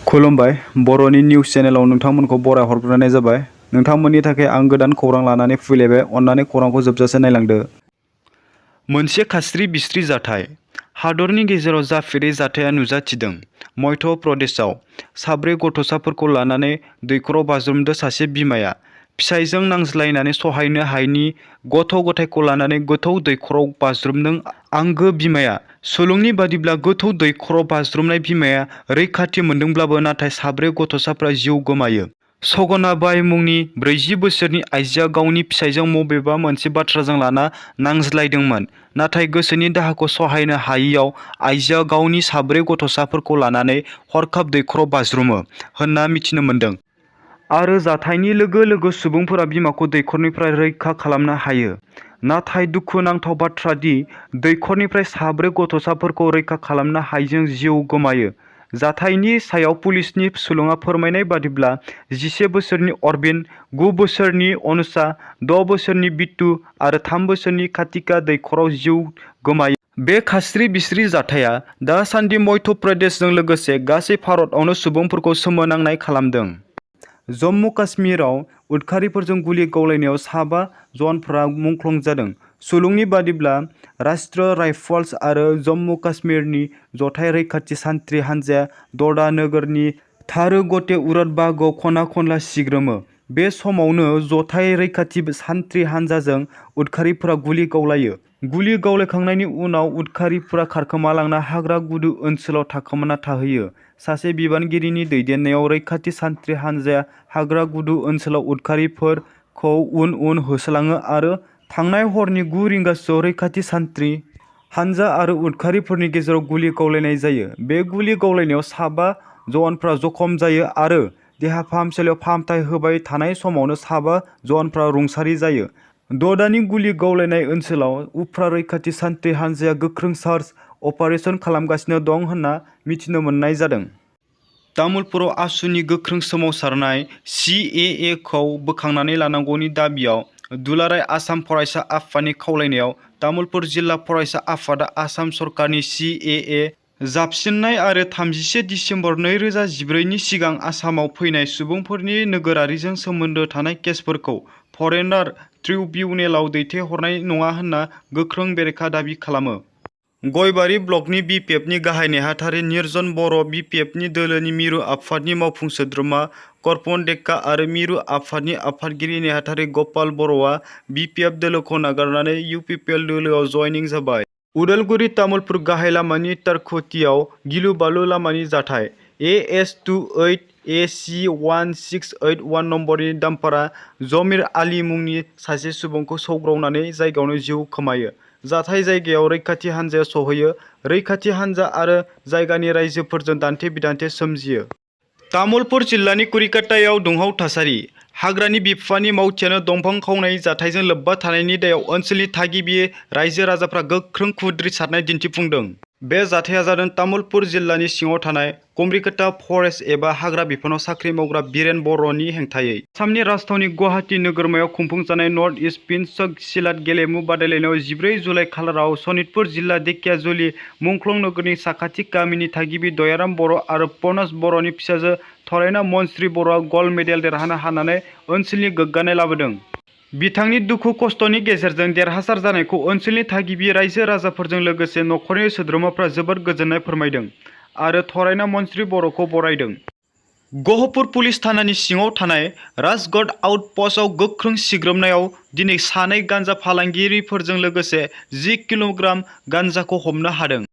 खुलुमबाय बर'नि निउस चेनेलाव नोंथांमोनखौ बराय हरग्रोनाय जाबाय। नोंथांमोननि थाखाय आं गोदान खौरां लानानै फैलायबाय। अन्नानै खौरांखौ जोबजासे नायलांदो। मोनसे खास्रि बिस्रि जाथाय। हादरनि गेजेराव जाफेरै जाथाया नुजाथिदों। मध्य प्रदेशआव साब्रै गथ'साफोरखौ लानानै दैखराव बाज्रुमदों सासे बिमाया। फिसायजों नांज्लायनानै सहायनो हायैनि गथ' गथायखौ लानानै गोथौ दैखराव बाज्रुमदों आंगो बिमाया। सुलुंनि बादिब्ला गोथौ दैखराव बाज्रुमनाय बिमाया रैखाथि मोनदोंब्लाबो नाथाय साब्रै गथ'साफोरा जिउ गोमायो। सगनाबाई मुंनि 40 बोसोरनि आइजोआ गावनि फिसायजों बबेबा मोनसे बाथ्राजों लाना नांज्लायदोंमोन। नाथाय गोसोनि दाहाखौ सहायनो हायैयाव आइजोआ गावनि साब्रै गथ'साफोरखौ लानानै हरखाब दैखराव बाज्रुमो होनना मिथिनो मोन्दों। आरो जाथायनि लोगो लोगो सुबुंफोरा बिमाखौ दैखरनिफ्राय रैखा खालामनो हायो। नाथाय दुखुनांथाव बाथ्रा दि दैखरनिफ्राय साब्रै गथ'साफोरखौ रैखा खालामनो हायैजों जिउ गोमायो। जाथायनि सायाव पुलिसनि सुलुङा फोरमायनाय बादिब्ला 11 बोसोरनि अरविन्द, 9 बोसोरनि अनुषा, 6 बोसोरनि बिट्टु आरो 3 बोसोरनि कातिका दैखराव जिउ गोमायो। बे खास्रि बिस्रि जाथाया दासान्दि मध्य प्रदेशजों लोगोसे गासै भारतआवनो सुबुंफोरखौ सोमोनांनाय खालामदों। जम्मु काश्मीराव उदखारिफोरजों गुलि गावलायनायाव 7 जवानफोरा मुंख्लं जादों। सुलुंनि बादिब्ला राष्ट्रीय राइफल्स आरो जम्मु काश्मीरनि जथाय रैखाथि सान्थ्रि हानजाया द'डा नोगोरनि थारुगते उरद बाहागोआव खना खनला सिग्रोमो। बे समावनो जथाय रैखाथि सान्थ्रि हानजाजों उदखारिफोरा गुलि गावलायो। गुलि गावलायखांनायनि उनाव उदखारिफोरा खारखोमालांना हाग्रा गुदु ओनसोलाव थाखोमाना थाहैयो। सासे बिबानगिरिनि दैदेननायाव रैखाथि सान्थ्रि हानजाया हाग्रा गुदु ओनसोलाव उदखारिफोरखौ उन उन होसोलाङो आरो थांनाय हरनि 9 रिंगासोआव रैखाथि सान्थ्रि हानजा आरो उदखारिफोरनि गेजेराव गुलि गावलायनाय जायो। बे गुलि गावलायनायाव 7 जवानफोरा जखम जायो आरो देहा फाहामसालियाव फाहामथाय होबाय थानाय समावनो 7 जवानफोरा रुंसारि जायो। द'डानि गुलि गावलायनाय ओनसोलाव उफ्रा रैखाथि सान्थ्रि हानजाया गोख्रों सार्च अपारेसन खालामगासिनो दं होनना मिथिनो मोननाय जादों। तामुलपुराव आसुनि गोख्रों सोमावसारनाय CAA खौ बोखांनानै लानांगौनि दाबियाव दुलाराय आसाम फरायसा आफादनि खावलायनायाव तामुलपुर जिल्ला फरायसा आफादा आसाम सरकारनि CAA जाबसिननाय आरो 31 दिसेम्बर 2014 नि सिगां आसामाव फैनाय सुबुंफोरनि नोगोरारिजों सोमोन्दो थानाय केसफोरखौ फरेनार ट्रिब्युनेलाव दैथायहरनाय नङा होनना गोख्रों बेरेखा दाबि खालामो। गयबारि ब्लकनि BPFनि गाहाय नेहाथारि निरजन बर', BPFनि दोलोनि मिरु आफादनि मावफुं सोद्रोमा करपन डेक्का आरो मिरु आफादनि आफादगिरि नेहाथारि गपाल बर'आ BPF दोलोखौ नागारनानै UPPL दोलोआव जइनिं जाबाय। उदालगुरि तामुलपुर गाहाय लामानि तारखुथियाव गिलु बालु लामानि जाथाय। AS28 AC1681 नम्बरनि डाम्पारा जमिर आली मुंनि सासे सुबुंखौ सौग्रावनानै जायगायावनो जिउ खोमायो। जाथाय जायगायाव रैखाथि हानजाया सहैयो। रैखाथि हानजा आरो जायगानि रायजोफोरजों दान्थे बिदान्थे सोमजियो। तामुलपुर जिल्लानि कुरिकाटायाव दुंहाव थासारि। हाग्रानि बिफानि मावथियानो दंफां खावनाय जाथायजों लोब्बा थानायनि दायाव ओनसोलनि थागिबि रायजो राजाफ्रा गोख्रों खुद्रिसारनाय दिन्थिफुंदों। बे जाथाया जादों तामुलपुर जिल्लानि सिङाव थानाय कुमरिकाटा फरेस्ट एबा हाग्रा बिफानाव साख्रि मावग्रा बिरेन बर'नि हेंथायै। आसामनि राजथावनि गुवाहाटी नोगोरमायाव खुंफुंजानाय नर्थ इस्ट पिनक सिलाट गेलेमु बादायलायनायाव 14 जुलाइ खालाराव सनितपुर जिल्ला धेकियाजुलि मुंख्लं नोगोरनि साखाथि गामिनि थागिबि दयाराम बर' आरो प्रनज बर'नि फिसाजो थरायना मनस्रि बर'आ गल्ड मेडेल देरहानो हानानै ओनसोलनि गोग्गानाय लाबोदों। बिथांनि दुखु खस्थ'नि गेजेरजों देरहासार जानायखौ ओनसोलनि थागिबि रायजो राजाफोरजों लोगोसे नखरनि सोद्रोमाफ्रा जोबोद गोजोननाय फोरमायदों आरो थरायना मनस्रि बर'खौ बरायदों। गहपुर पुलिस थानानि सिङाव थानाय राजगढ़ आउट पस्टआव गोख्रों सिग्रोमनायाव दिनै सानै गान्जा फालांगिरिफोरजों लोगोसे 10 किल'ग्राम गान्जाखौ हमनो हादों।